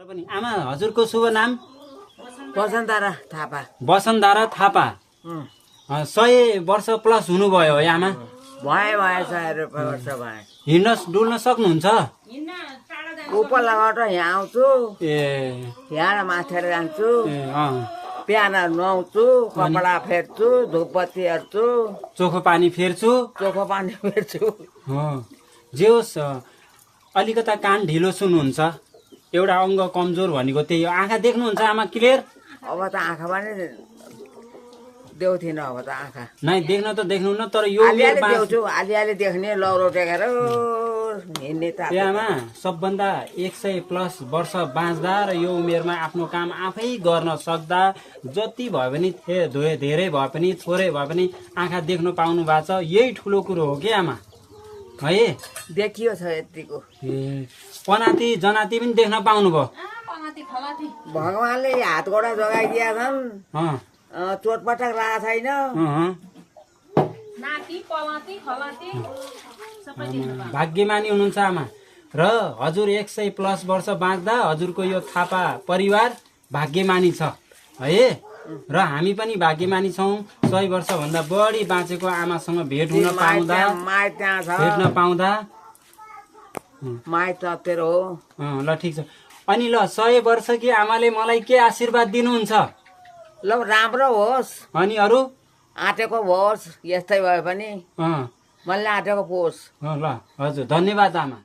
पनि आमा हजुरको शुभ नाम वसन्तरा थापा। वसन्तरा थापा 100 वर्ष प्लस हुनुभयो है आमा भयो 100 वर्ष भयो। हिँड्न डुल्न सक्नुहुन्छ उपलाबाट यहाँ आउँछु, ए यहाँ माथेर जान्छु, ए बिहान नुहाउँछु, कपडा फेर्छु, धुपबत्ती हेर्छु, चोखो पानी फेर्छु चोखो पानी फेर्छु। जे होस् अलिकता कान ढिलो सुन्नुहुन्छ एउटा अङ्ग कमजोर भनेको त्यही हो आँखा देख्नुहुन्छ आमा क्लियर अब त आँखा पनि देउथिन, अब त आँखा नै देख्न त देख्नुहुन्न तर यो अलिअलि देउछु, अलिअलि देख्ने लौरो टेकेर हिँड्ने त। आमा सबभन्दा 100 प्लस वर्ष बाँच्दा र यो उमेरमा आफ्नो काम आफै गर्न सक्दा जति भयो भने धेरै भए पनि थोरै भए पनि आँखा देख्न पाउनु भएको छ यही ठुलो कुरो हो कि आमा है देखियो छ यतिको। पनाती जनाती पनि देख्न पाउनुभयो भगवानले हात गोडा जोगाइदिया छन्, चोटपटक लागेको छैन। भाग्यमानी हुनुहुन्छ आमा र हजुर 100 प्लस वर्ष बाँच्दा हजुरको यो थापा परिवार भाग्यमानी छ है र हामी पनि भाग्यमानी छौँ 100 वर्षभन्दा बढी बाँचेको आमासँग भेट हुन पाउँदा भेट्न पाउँदा माइत तेरो हो। ल ठिक छ अनि ल 100 वर्ष कि आमाले मलाई के आशीर्वाद दिनुहुन्छ ल राम्रो होस्, अनि अरू आँटेको होस्, यस्तै भए पनि मैले आँटेको पोस्। ल हजुर धन्यवाद आमा।